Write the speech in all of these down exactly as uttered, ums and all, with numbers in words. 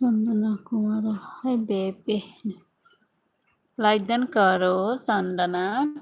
Chandana Kumara, hi baby. Like dan karo, Chandana.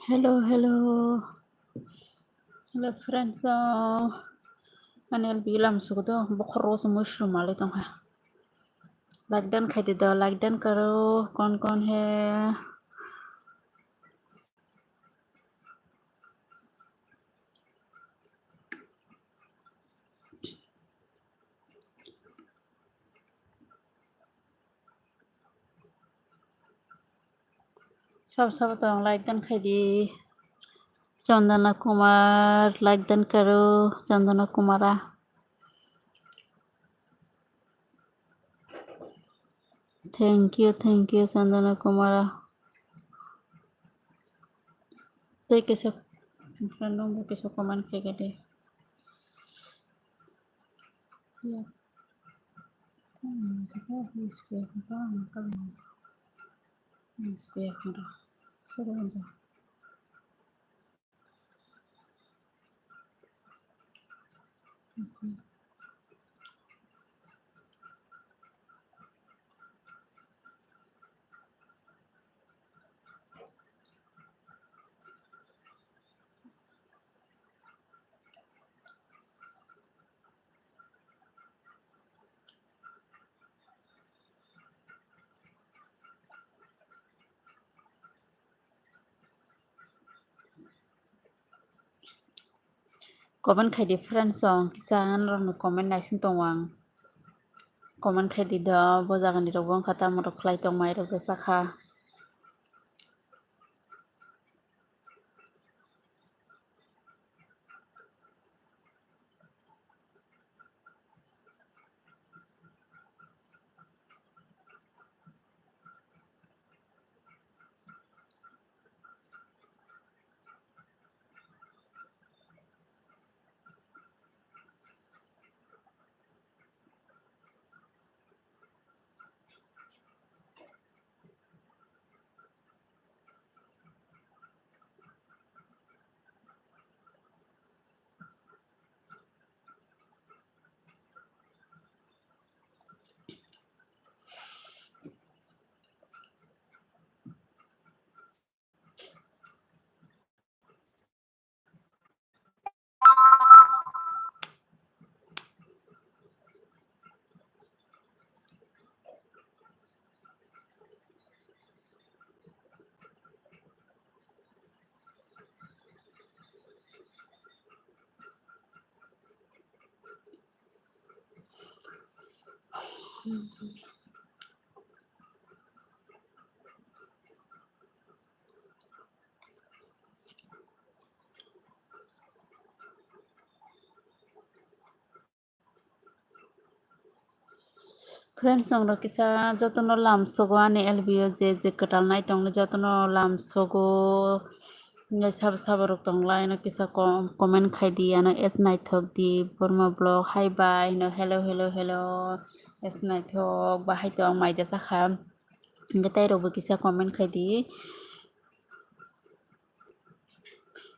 Hello, hello. Hello, friends. Ani L B lam sugo do, bokhor rogo se mushroom malai tongkha. Like dan khaidi do, like dan karo, kon kon he. Sab sab tong like dan khaidi. Chandana Kumar, like dan karo, Chandana Kumara. Thank you, thank you, Chandana Kumara. Tei kisa friend rok bo kisa comment khaikha de. Comment khaidi friends, song kisa norokni comment naising tongo ang. Comment khaidi do, bo jagani rok bo wngkha tamo rok khlai tongmai rok do sakha. Friends, chwng rok kisa jotono lamsogo ani L B o je je kwtal nai tongno jotono lamsogo. Ngai sabo sabo rok tong lai no kisa com-, comment khai di, ano S Naithok di, Burma Vlog, hi bye, no hello, hello, hello, S Naithok, bahai tong, mai jasa kha. Hingke tai rok bo kisa comment khai di.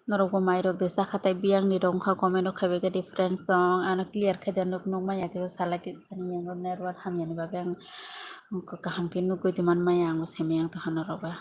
Norok bo mai rok de sakha tai biyang ni rok wngkha comment rok khai bai khe difference song ano clear khai de nuk nuk maya khe salai khe ani yango network hamya ni bagwi ang kaham khe nugwi tongma maya ang bo sai maya ang tongkha norok ba.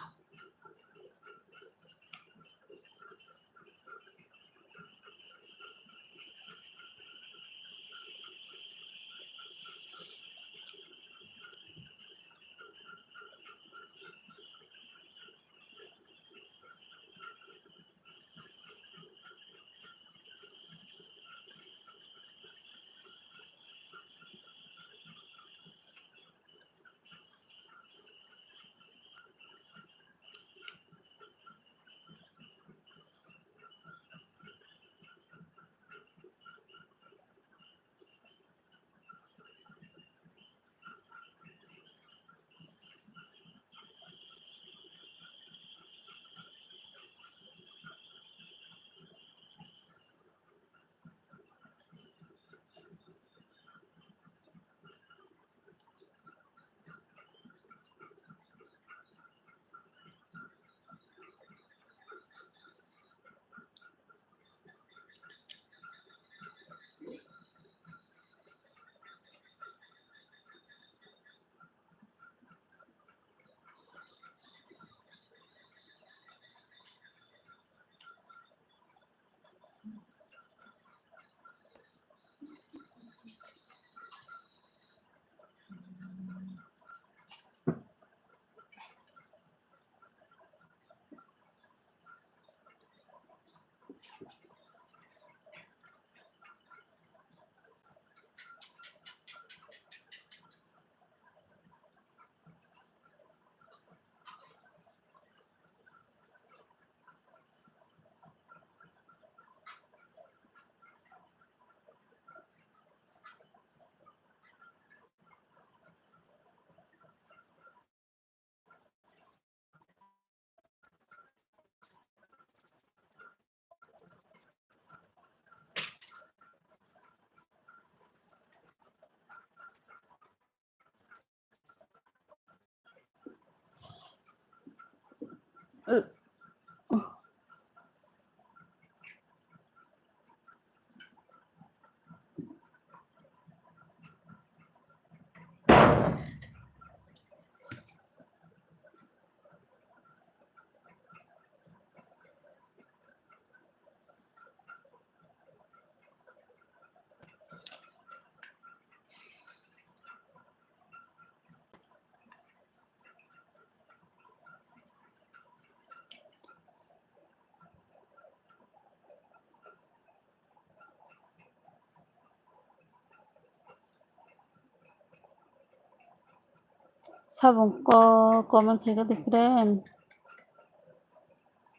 Sabung ko comment khaikha de friend.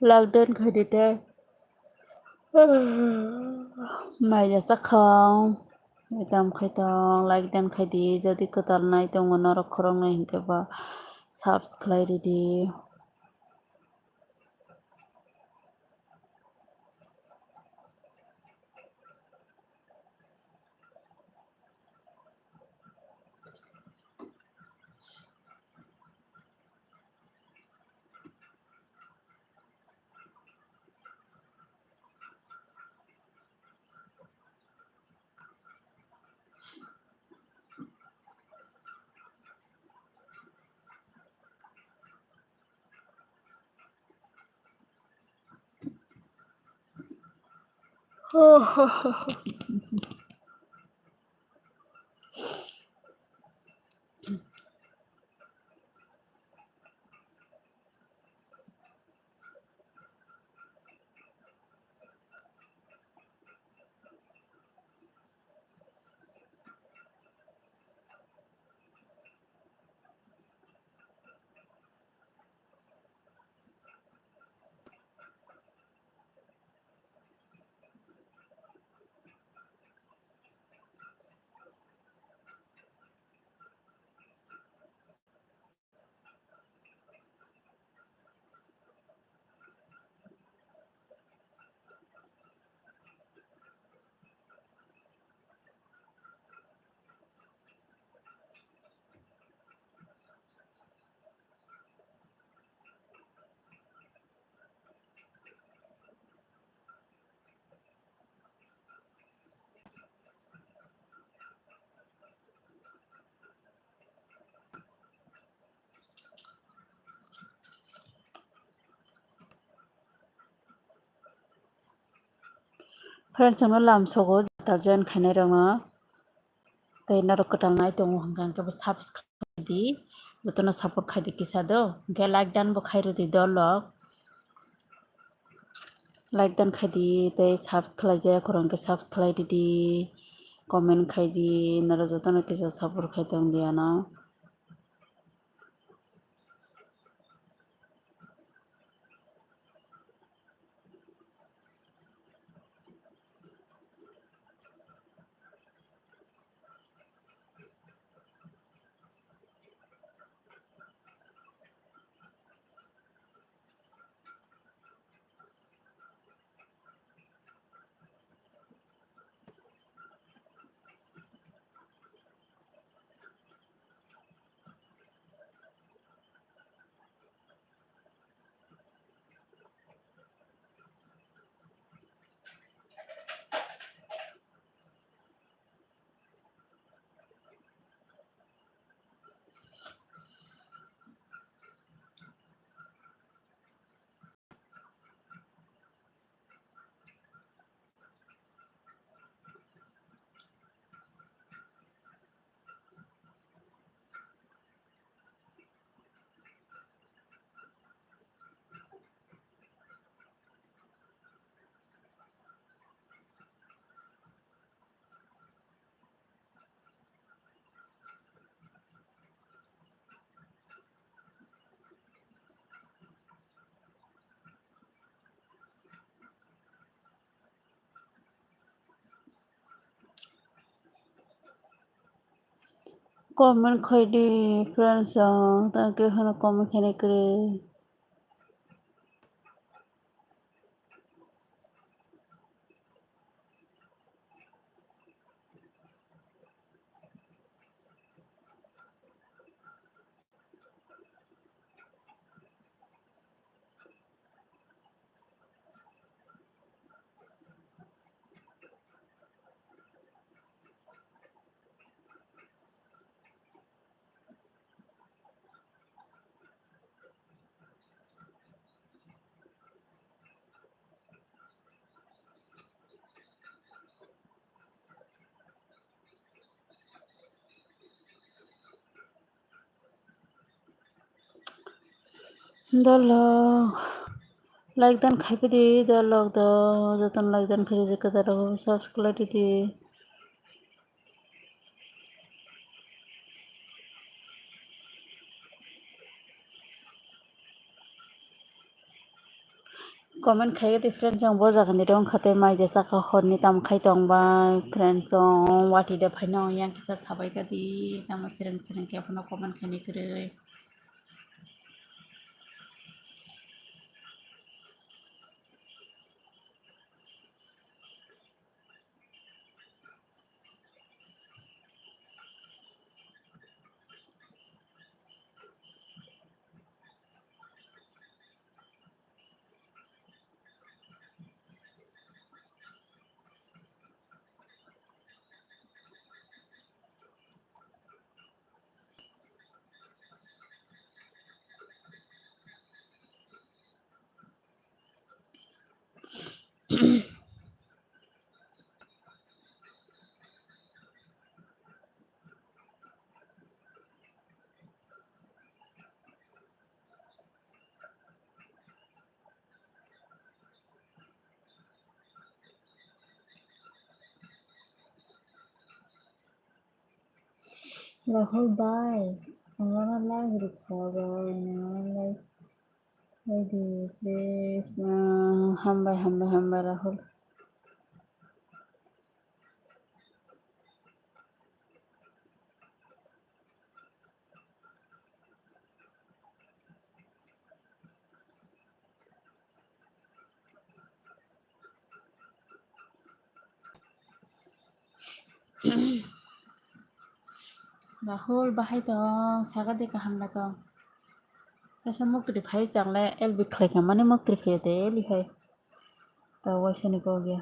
Like dan khaidi tei. Mai jasa khao. Itam khai tong, like dan khaidi. Jodi kwtal nai tongo norok khoroknwi hinkhe ba subscribe khlai ridi. Friends, chwngno lamsogo jata join khainai rokno. Tei norok kwtal nai tongo hwnkha hwnkhe bo subscribe khaidi, jotono support khaidi kisa do. Hwnkhe like dan bo khairwdi dolok. Like dan khaidi tei subs khlaijak khorang khe subs khlai didi. Comment khaidi, norok jotono kisa support khai tongdi ano. Comment khaidi friends, ang tang khe hwnwi comment khainai kwrwi. Dolok, like dan khaipidi, dolok do, jotono like dan khaidi, je kwtal rok subscribe didi. Comment khai di friends, ang bo jaga ni dong kha tei mai de saka hor ni tam khai tong bai friends, ang wati de phai no yang kisa sabai ka di, tamo sereng sereng khe phano comment khai ni kwrwi. Rahul bhai, ang nono like rwkha bhai, ang nono like rwdi, please. Ah, hambai, hambai, hambai, Rahul. Rahul, bahai tong, saga de kaham ba tong. Kaisa muktri phai chang le, L B khlai kha mani muktri phai de, L B hai. Ta waisa ni kok ya.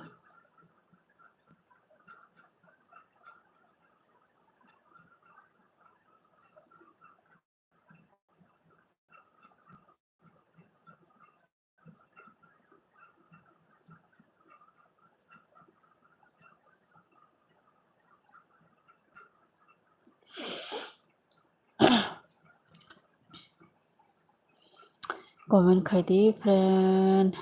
Comment khai di, friend.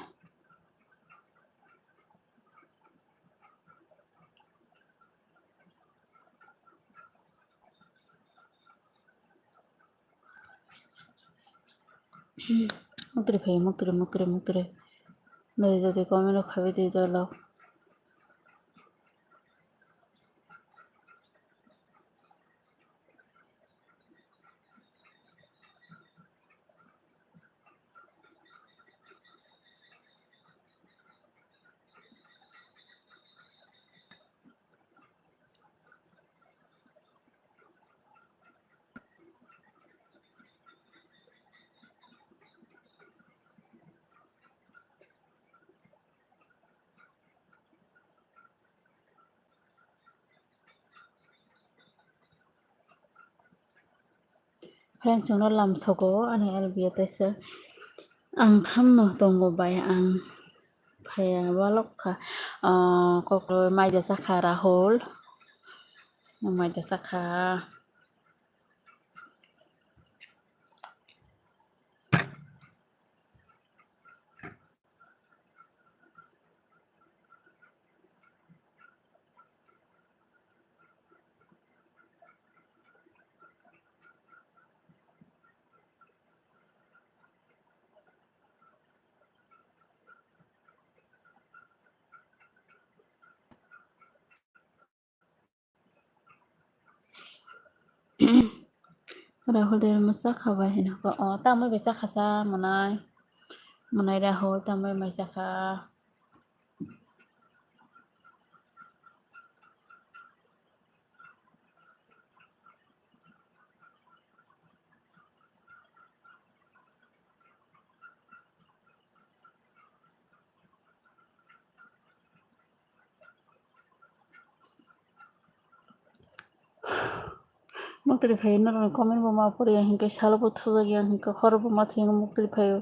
Muktri phai, muktri, muktri, muktri. Doi, doi, doi, comment rok khai di, doi, lok. Friends, chwngno lamsogo ani L B O teisa. Ang thamno tongo bai, ang phaiya walok kha. Ah, kok maida sakha Rahul. Maida sakha. Rahul de masa khabai hino ko. O, tamoi bai sakha sa monai. Monai Rahul tamoi mai sakha. Muktri phai norokni comment bo ma poriya hinkhe salo bo thujak ya hinkhe horo bo ma thwiya muktri phaio.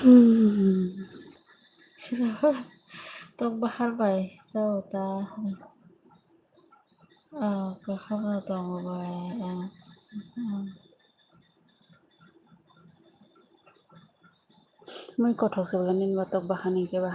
Hmm. Tok bahar bai chao ta. Ah, kaham no tongo bai. Ah, ah. Mui kothok se bagani ba tok bahani khe ba.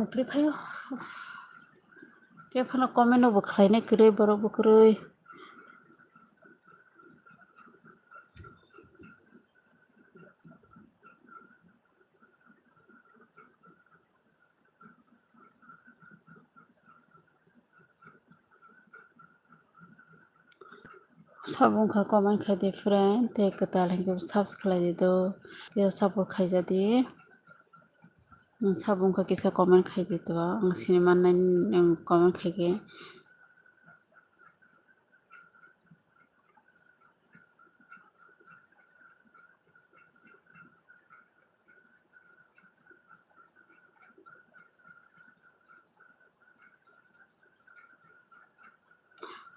Muktri phaio. Khe phano comment no bo khlainai kwrwi, borok bo kwrwi. Sabo wngkha comment khai di friend, tei kwtal hinkhe subscribe khlai di do, tei support khaija di. Nwng sabo wngkha kisa comment khai di to, ang sini mannai, nwng comment khai khe.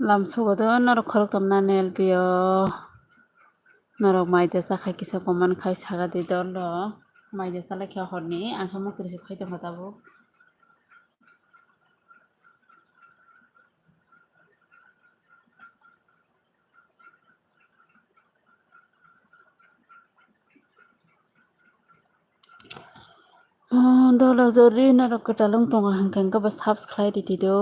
Lamsogo do norok khoroktham nani L P o. Norok mai de cha khai kisa comment khai saga di dolo. Mai de cha lai khe horni, ang khe mukri se phai tongkha tabuk. Oh, dolo jodi norok kwtal wng tongo hwnkhe, hwnkhe bo subscribe rwdi do.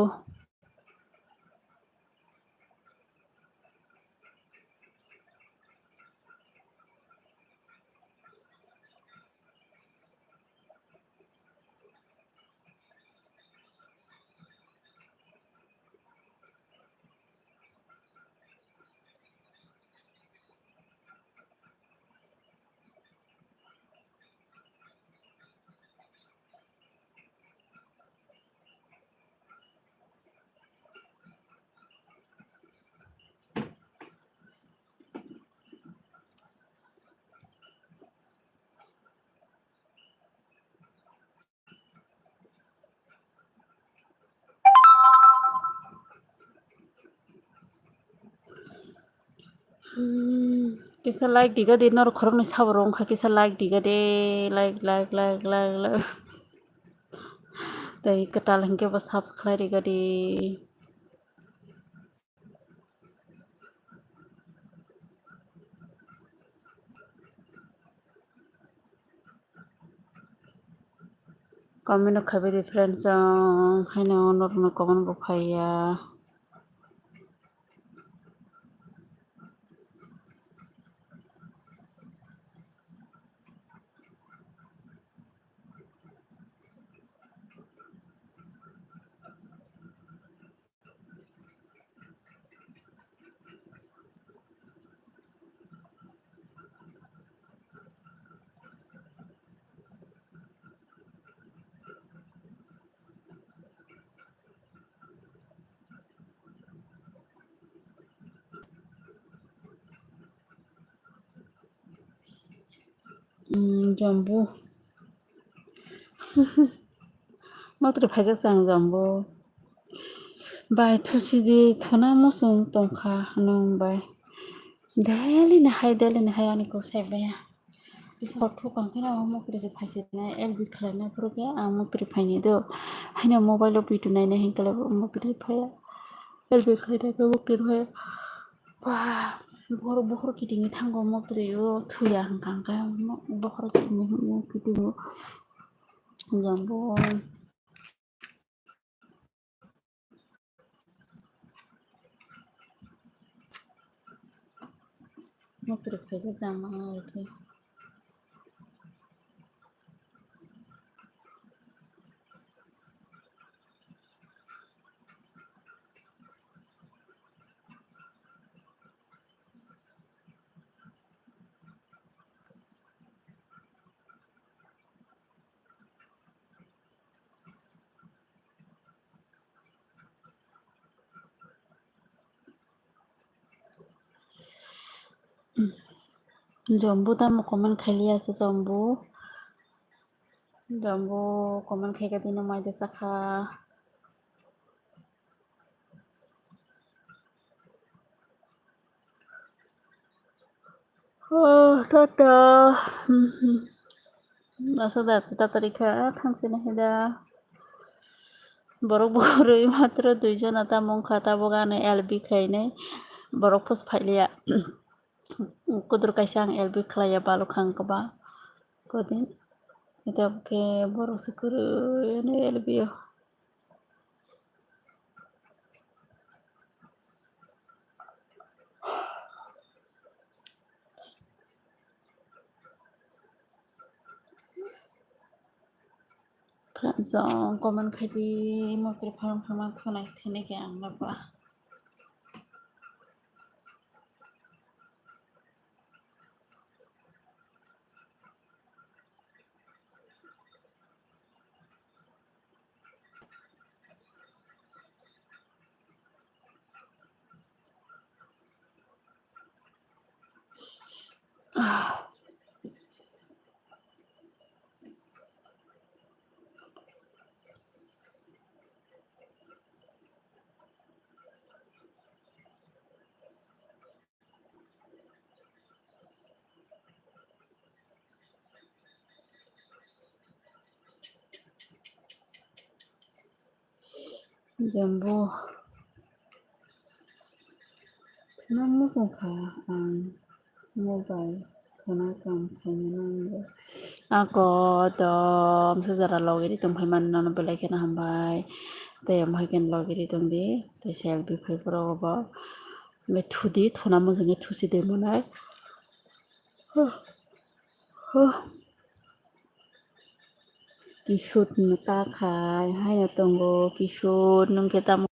Hmm, kisa like diga di, norok khoroknwi sabo rok wngkha, kisa like diga de, like, like, like, like, like. Tei kwtal hinkhe bo subscribe riga di. Comment no khabai di friends, ang haino norokno comment bo phaiya. Mm, jambu. Motri phaijak chang jambu. Bai thusi di thuna muchung tongkha nwng bai. Daily ni hai, daily ni hai ani kok sai baya. Bisa hor thuk ang khe na mokri se phai se na L B khlai na phuru khe ang mokri phai ni do. Haino mobile o video nai nai hinkhe mokri se phai ya. L B khlai na khe mokri phai ya. Ba, bohor, bohor kiting thango mokri o thuya hwnkha hwnkhe bohor kiting kiting o jambo. Mokri phaijak chang ma rwkhe. Jambu tamo comment khailiya se jambu. Jambu comment khaika dino mai de sakha. Oh, tata. Aswk da, tata rikha, thangsi na heda. Borok borwi matro duijon ata mongkha, tabuk ano L B khainai. Borok phus phailiya. Kudur kaisa ang L B khlaiya, balok khang kwbang. Kodin. Ita khe borok se kwrwi ano L B o. Friends, comment khai di, motri pharang pharang thonai thene khe ang nokba. Jambu. Thwna muchung kha ang mobile thwna kam khaina nango. Ako dom sujara logiri tongphai mani nono belai kheno hambai. Tei omo hai kheno logiri tongdi. Tei selfie phai borok obo. Thudi thwna muchungwi thusi de monai. Huh. Huh. Kisut no ta khai, haino tongo, Kisut, nwng khe tamo?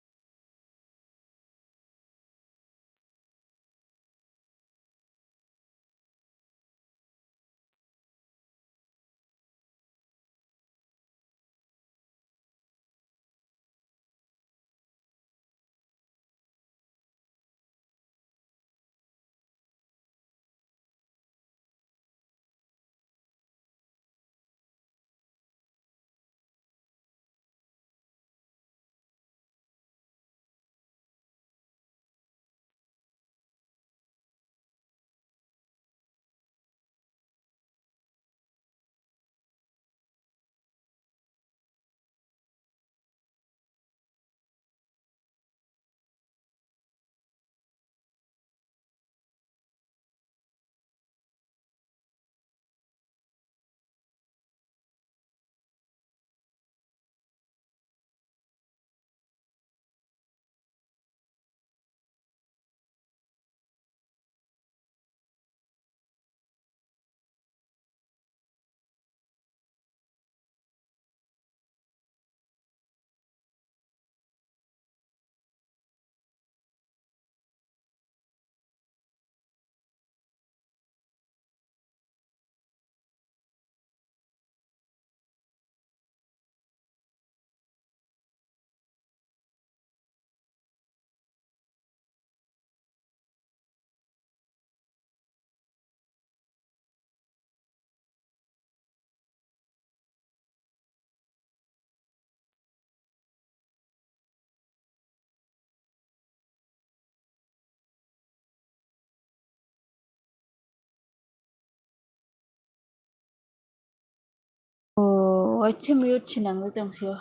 Oh, acha mute se nangwi tong sio.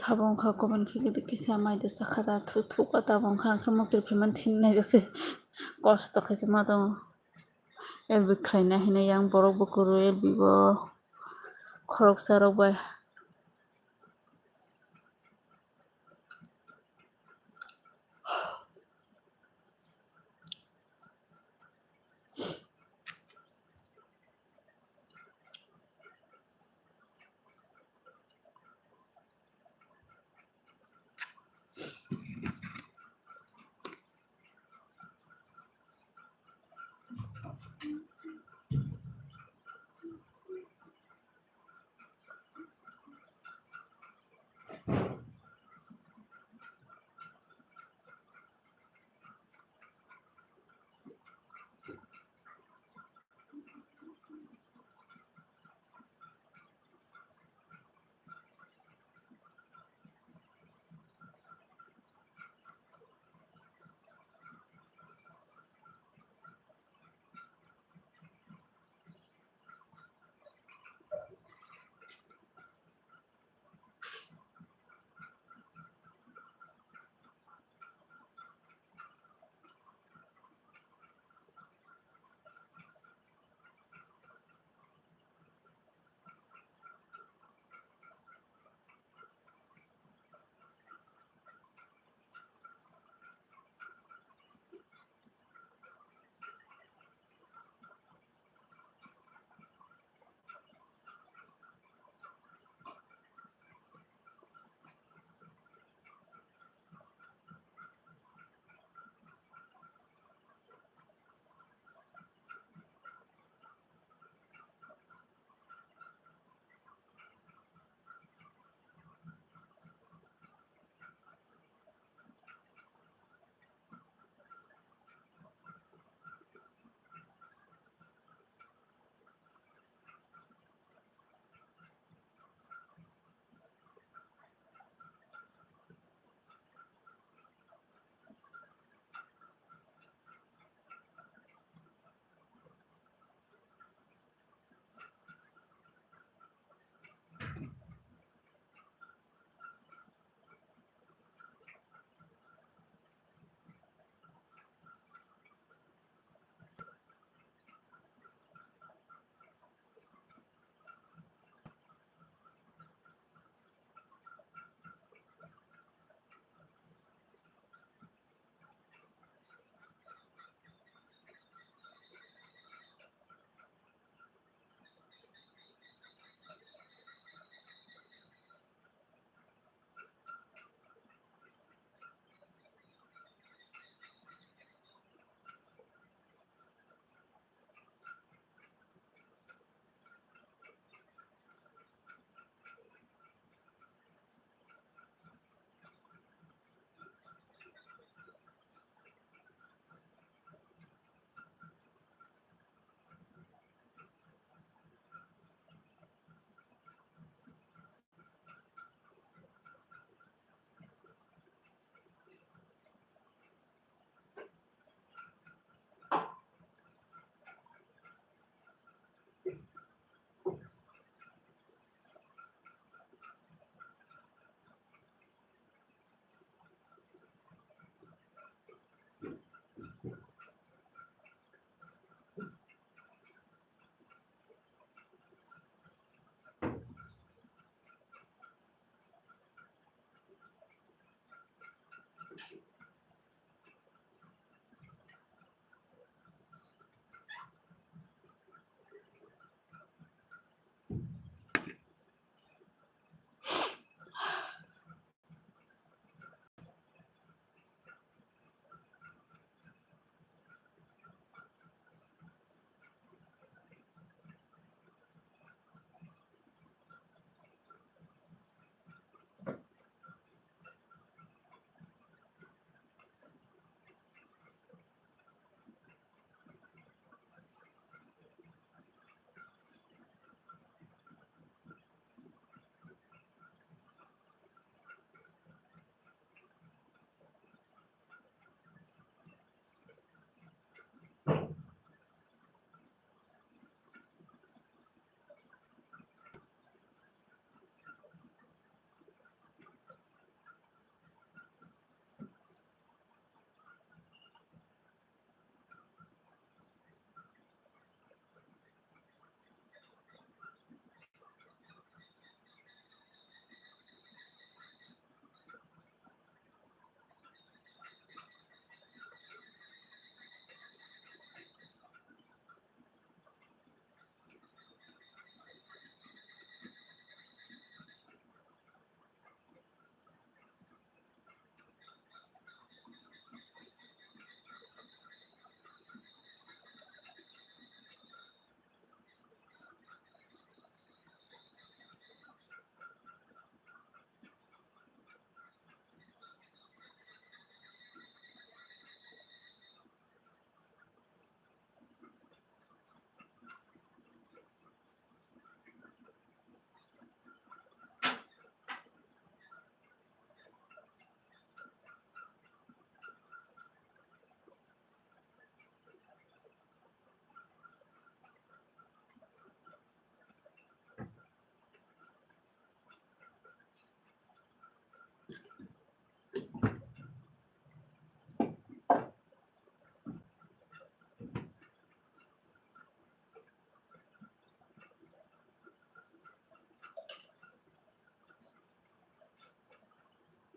Sabo wngkha comment khe kisa mai de sakha da thuk thuk ka tabok wngkha, ang khe mukti rok phaimani thini naijak se kosto khe se ma tongo. L B khlaina hinwi yang borok bo kwrwi L B bo khoroksa rok bai.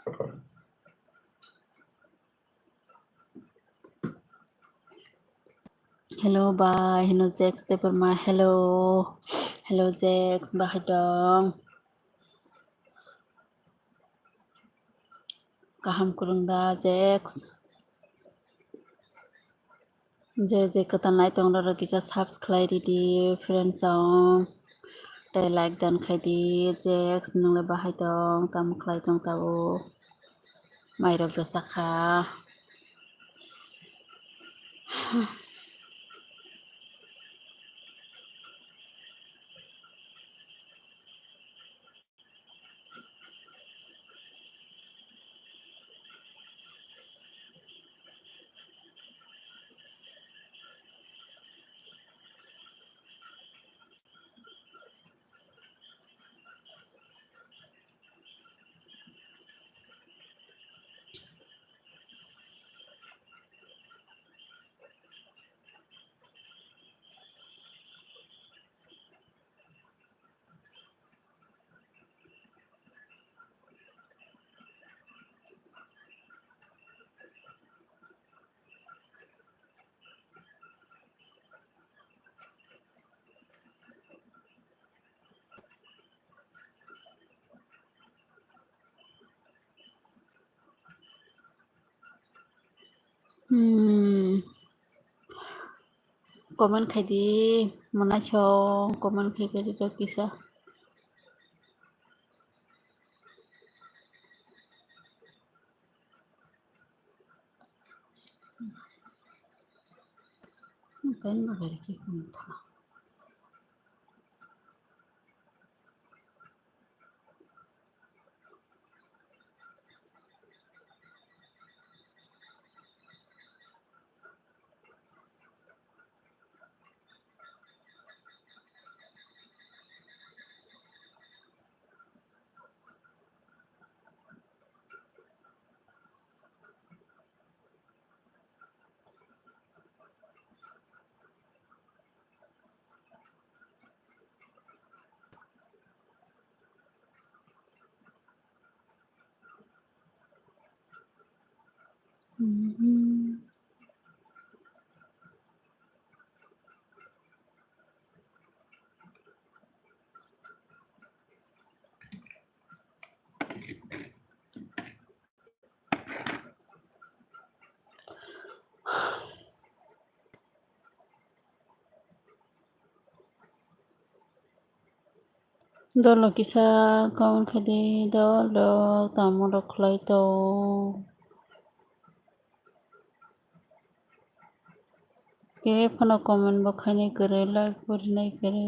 Hello, bai. Hello, Jax Debbarma. Hello. Hello, Jax. Bahai dong. Kaham kwrwng da, Jax? Je je kwtal nai tong rok kisa subscribe khlai ridi, friends song. Tei like dan khai di, Jax, nwng le bahai tong, tamo khlai tong tao? Mai rok da sakha. Hmm. Comment khai di, mwnai song comment khai di kisa. Kan bagari ki kung tha. Dolo kisa comment khai di, dolo tamo rok khlai tong. Khe phano comment bo khainai kwrwi, like bo rinai kwrwi.